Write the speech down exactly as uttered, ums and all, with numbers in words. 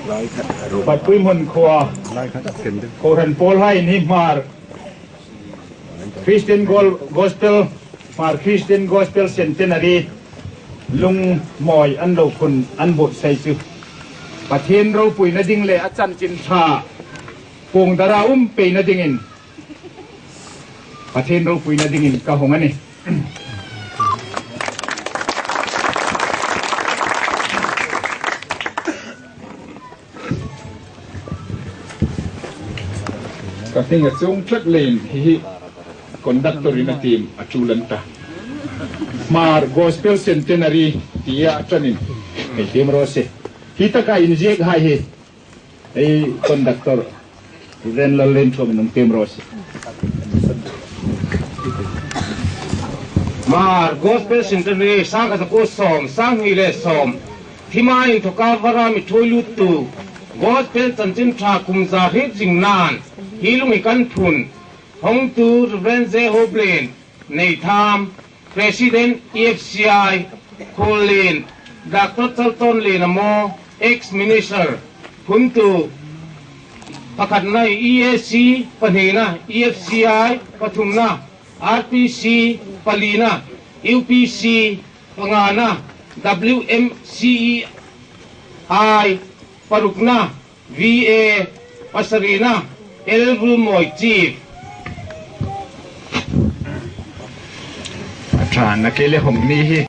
Patpuihmun khuo, kohran pawlhai ni Hmar Christian Gol-, Gospel, Hmar Christian Gospel Centenary lungmawi an lo phun an buotsai chu Pathien ropuina ding le a chanchin ṭha puong dara um peina dingin Pathien ropuina dingin ka hung a nih. Ka hring a chuong tlat leiin hi hi conductor-in a tiem a ṭul an ta. Hmar Gospel Centenary tia a ṭanin hei tiem raw se. Hi taka inziek hai hi ei conductor Reverend Lalrenthuomin hung tiem raw se. Hmar Gospel Centenary sangkhat zakuo sawm, sanghni le sawm. Thima inthawka vara mi ṭhuoi luttu Gospel chanchin ṭha kum za hriet zing nan hi lung hi kan phun. Hawngtu Reverend J. Hoblien, Neitham, President E F C I, Khuollien, Doctor Chaltonlien Amo, ex-minister, phuntu pakhatna E A C, pahnina E F C I, pathumna R P C, palina U P C, pangana W M C E I, parukna V A, pasarina L. Vulmawi Chief. A ṭha, na ke le hawng ni hi.